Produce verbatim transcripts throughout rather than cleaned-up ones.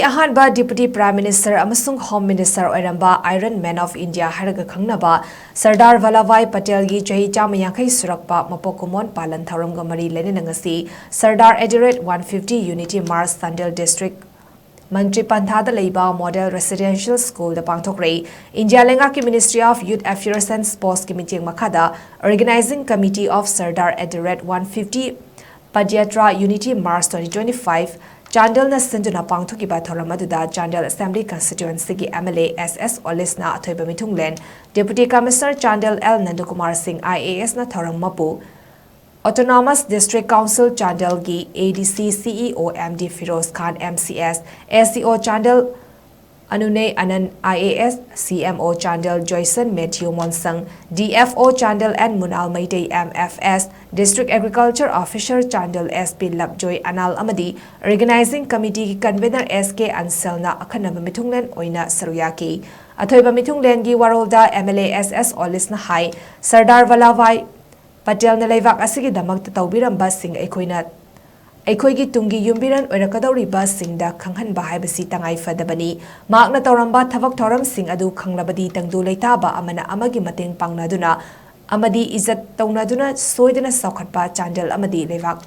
ꯑꯍꯥꯟꯕ Deputy Prime Minister ꯑꯃꯁꯨꯡ Home Minister ꯑꯣꯏꯔꯝꯕ Iron Man of India ꯍꯥꯏꯔꯒ ꯈꯪꯅꯕ ꯁꯔꯗꯥꯔ ꯚꯜꯂꯚꯚꯥꯏ ꯄꯇꯦꯜꯒꯤ ꯆꯍꯤ ꯆꯥꯝꯃ ꯌꯥꯡꯈꯩ ꯁꯨꯔꯛꯄ ꯃꯄꯣꯛ ꯀꯨꯝꯑꯣꯟ ꯄꯥꯂꯟ ꯊꯧꯔꯝꯒ ꯃꯔꯤ ꯂꯩꯅꯅ ꯉꯁꯤ Sardar at the rate one fifty Unity March Chandel District ꯃꯟꯇ꯭ꯔꯤ ꯄꯟꯊꯥꯗ ꯂꯩꯕ Model Residential Schoolꯗ ꯄꯥꯡꯊꯣꯛꯈ꯭ꯔꯦ꯫ ꯏꯟꯗꯤꯌꯥ ꯂꯩꯉꯥꯛꯀꯤ Ministry of Youth Affairs and Sportsꯀꯤ ꯃꯤꯠꯌꯦꯡ ꯃꯈꯥꯗ Organizing Committee of Sardar at the rate one fifty Padyatra Unity March twenty twenty-five ꯆꯥꯟꯗꯦꯜꯅ ꯁꯤꯟꯗꯨꯅ ꯄꯥꯡꯊꯣꯛꯈꯤꯕ ꯊꯧꯔꯝ ꯑꯗꯨꯗ Chandel Assembly Constituencyꯒꯤ MLA S S Olisꯅ ꯑꯊꯣꯏꯕ ꯃꯤꯊꯨꯡꯂꯦꯟ, Deputy Commissioner Chandel L ꯅꯟꯗꯀꯨꯃꯥꯔ ꯁꯤꯡ IASꯅ ꯊꯧꯔꯝ ꯃꯄꯨ, Autonomous District Council ꯆꯥꯟꯗꯦꯜꯒꯤ ADC CEO MD Firoz Khan MCS, SDO Chandel ꯑꯅꯨꯅꯦ ꯑꯅꯟ IAS, CMO Chandel Joyson Mathew Monsang, DFO Chandel N Munal Meitei MFS, District Agriculture Officer Chandel SP Lapjoy Anal ꯑꯃꯗꯤ Organizing Committeeꯒꯤ Convener S K ꯑꯟꯁꯦꯜꯅ ꯑꯈꯟꯅꯕ ꯃꯤꯊꯨꯡꯂꯦꯟ ꯑꯣꯏꯅ ꯁꯔꯨꯛ ꯌꯥꯈꯤ꯫ ꯑꯊꯣꯏꯕ ꯃꯤꯊꯨꯡꯂꯦꯟꯒꯤ ꯋꯥꯔꯣꯜꯗ MLA S S Olisꯅ ꯍꯥꯏ, ꯁꯔꯗꯥꯔ ꯚꯜꯂꯚꯚꯥꯏ ꯄꯇꯦꯜꯅ ꯂꯩꯕꯥꯛ ꯑꯁꯤꯒꯤꯗꯃꯛꯇ ꯇꯧꯕꯤꯔꯝꯕꯁꯤꯡ ꯑꯩꯈꯣꯏꯅ ꯑꯩꯈꯣꯏꯒꯤ ꯇꯨꯡꯒꯤ ꯌꯨꯝꯕꯤꯔꯦꯟ ꯑꯣꯏꯔꯛꯀꯗꯧꯔꯤꯕꯁꯤꯡꯗ ꯈꯪꯍꯟꯕ ꯍꯥꯏꯕꯁꯤ ꯇꯉꯥꯏ ꯐꯗꯕꯅꯤ꯫ ꯃꯍꯥꯛꯅ ꯇꯧꯔꯝꯕ ꯊꯕꯛ ꯊꯧꯔꯝꯁꯤꯡ ꯑꯗꯨ ꯈꯪꯂꯕꯗꯤ ꯇꯪꯗꯨ ꯂꯩꯇꯥꯕ ꯑꯃꯅ ꯑꯃꯒꯤ ꯃꯇꯦꯡ ꯄꯥꯡꯅꯗꯨꯅ ꯑꯃꯗꯤ ꯏꯖꯠ ꯇꯧꯅꯗꯨꯅ ꯁꯣꯏꯗꯅ ꯆꯥꯎꯈꯠꯄ ꯆꯥꯟꯗꯦꯜ ꯑꯃꯗꯤ ꯂꯩꯕꯥꯛ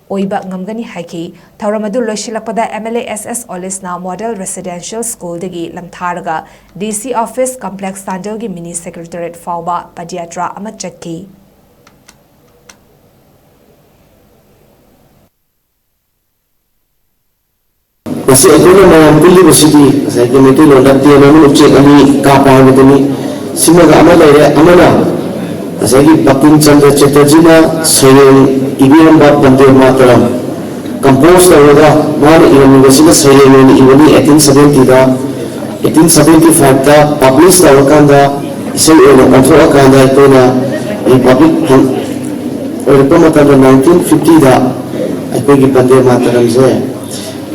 ꯑꯣꯏꯕ ꯉꯝꯒꯅꯤ ꯍꯥꯏꯈꯤ꯫ ꯊꯧꯔꯝ ꯑꯗꯨ ꯂꯣꯏꯁꯤꯜꯂꯛꯄꯗ MLA S S Olisꯅ Model Residential Schoolꯗꯒꯤ ꯂꯝꯊꯥꯔꯒ DC Office Complex ꯆꯥꯟꯗꯦꯜꯒꯤ Mini Secretariat ꯐꯥꯎꯕ ꯄꯗꯌꯥꯇ꯭ꯔꯥ ꯑꯃ ꯆꯠꯈꯤ꯫ ꯉꯁꯤ ꯑꯩꯈꯣꯏꯅ ꯃꯌꯥꯝ ꯄꯨꯜꯂꯤꯕꯁꯤꯗꯤ ꯉꯁꯥꯏꯒꯤ ꯃꯩꯇꯩꯂꯣꯟꯗ ꯇꯦꯟ ꯑꯃꯅ ꯎꯆꯦꯛ ꯑꯅꯤ ꯀꯥꯞꯄ ꯍꯥꯏꯕꯗꯨꯅꯤ꯫ ꯁꯤꯃꯒ ꯑꯃ ꯂꯩꯔꯦ꯫ ꯑꯃꯅ ꯉꯁꯥꯏꯒꯤ ꯕꯪꯀꯤꯝ ꯆꯟꯗ꯭ꯔ ꯆꯦꯇꯔꯖꯤꯅ ꯁꯩꯔꯦꯡ ꯏꯕꯤꯔꯝꯕ ꯕꯟꯗꯦ ꯃꯥꯇꯔꯝ ꯀꯝꯄꯣꯖ ꯇꯧꯔꯒ ꯃꯥꯅ ꯏꯔꯝꯃꯤꯕꯁꯤꯅ ꯁꯩꯔꯦꯡ ꯑꯣꯏꯅ ꯏꯕꯅꯤ ꯑꯩꯠꯇꯤꯟ ꯁꯕꯦꯟꯇꯤꯗ꯫ ꯑꯩꯠꯇꯤꯟ ꯁꯕꯦꯟꯇꯤ ꯐꯥꯏꯚꯇ ꯄꯕ꯭ꯂꯤꯁ ꯇꯧꯔꯀꯥꯟꯗ ꯏꯁꯩ ꯑꯣꯏꯅ ꯑꯣꯟꯊꯣꯛꯑꯀꯥꯟꯗ ꯑꯩꯈꯣꯏꯅ ꯔꯤꯄꯕ꯭ꯂꯤꯛ ꯑꯣꯏꯔꯛꯄ ꯃꯇꯝꯗ ꯅꯥꯏꯟꯇꯤꯟ ꯐꯤꯐꯇꯤꯗ ꯑꯩꯈꯣꯏꯒꯤ ꯕꯟꯗꯦ ꯃꯥꯇꯔꯝꯁꯦ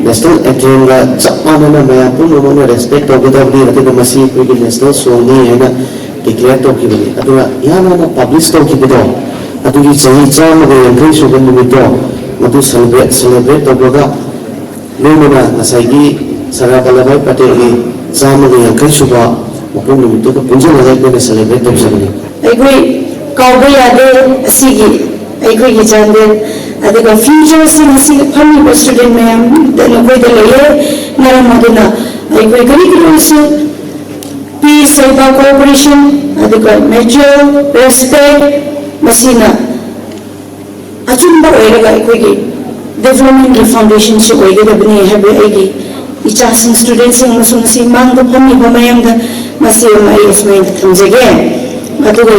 ꯅꯦꯁꯅꯦꯜ ꯑꯦꯟꯊꯦꯝꯒ ꯆꯞ ꯃꯥꯟꯅꯅ ꯃꯌꯥꯝ ꯄꯨꯝꯅꯃꯛꯅ ꯔꯦꯁꯄꯦꯛ ꯇꯧꯒꯗꯕꯅꯤ, ꯑꯗꯨꯒ ꯃꯁꯤ ꯑꯩꯈꯣꯏꯒꯤ ꯅꯦꯁꯅꯦꯜ ꯁꯣꯡꯅꯤ ꯍꯥꯏꯅ ꯗꯤꯀ꯭ꯂꯦꯌꯔ ꯇꯧꯈꯤꯕꯅꯤ꯫ ꯑꯗꯨꯒ ꯏꯍꯥꯟ ꯍꯥꯟꯅ ꯄꯕ꯭ꯂꯤꯁ ꯇꯧꯈꯤꯕꯗꯣ ꯑꯗꯨꯒꯤ ꯆꯍꯤ ꯆꯥꯝꯃꯒ ꯌꯥꯡꯈꯩ ꯁꯨꯕ ꯅꯨꯃꯤꯠꯇꯣ ꯃꯗꯨ ꯁꯦꯂꯦꯕ꯭ꯔꯦꯠ ꯁꯦꯂꯦꯕ꯭ꯔꯦꯠ ꯇꯧꯕꯒ ꯂꯣꯏꯅꯅ ꯉꯁꯥꯏꯒꯤ ꯁꯔꯗꯥꯔ ꯚꯜꯂꯚꯚꯥꯏ ꯄꯇꯦꯜꯒꯤ ꯆꯥꯝꯃꯒ ꯌꯥꯡꯈꯩ ꯁꯨꯕ ꯃꯄꯣꯛ ꯅꯨꯃꯤꯠꯇꯨꯒ ꯄꯨꯟꯁꯤꯜꯂꯒ ꯑꯩꯈꯣꯏꯅ ꯁꯦꯂꯦꯕ꯭ꯔꯦꯠ ꯇꯧꯖꯕꯅꯤ꯫ ꯑꯩꯈꯣꯏ ꯀꯥꯎꯕ ꯌꯥꯗꯦ ꯑꯁꯤꯒꯤ ꯑꯩꯈꯣꯏꯒꯤ ꯆꯥꯟꯗꯦꯜ꯫ ꯑꯗꯨꯒ ꯐ꯭ꯌꯨꯆꯔꯁꯤ ꯉꯁꯤ ꯐꯝꯃꯤꯕ ꯁ꯭ꯇꯨꯗꯦꯟ ꯃꯌꯥꯝꯗ ꯅꯈꯣꯏꯗ ꯂꯩꯌꯦ꯫ ꯃꯔꯝ ꯑꯗꯨꯅ ꯑꯩꯈꯣꯏ ꯀꯔꯤ ꯀꯔꯤꯁꯨ ꯄꯤꯁ ꯑꯣꯏꯕ ꯀꯣꯑꯣꯄꯔꯦꯁꯟ, ꯑꯗꯨꯒ ꯃ꯭ꯌꯨꯆꯨꯋꯦꯜ ꯔꯦꯁꯄꯦꯛ, ꯃꯁꯤꯅ ꯑꯆꯨꯝꯕ ꯑꯣꯏꯔꯒ ꯑꯩꯈꯣꯏꯒꯤ ꯗꯤꯕ꯭ꯂꯞꯃꯦꯟꯒꯤ ꯐꯥꯎꯟꯗꯦꯁꯟꯁꯤ ꯑꯣꯏꯒꯗꯕꯅꯤ ꯍꯥꯏꯕ ꯑꯩꯒꯤ ꯏꯆꯥꯁꯤꯡ, ꯁ꯭ꯇꯨꯗꯦꯟꯁꯤꯡ ꯑꯃꯁꯨꯡ ꯉꯁꯤ ꯃꯥꯡꯗ ꯐꯝꯃꯤꯕ ꯃꯌꯥꯝꯗ ꯃꯁꯤ ꯑꯃ ꯑꯩ ꯑꯁꯨꯃꯥꯏꯅ ꯊꯝꯖꯒꯦ꯫ ꯑꯗꯨꯒ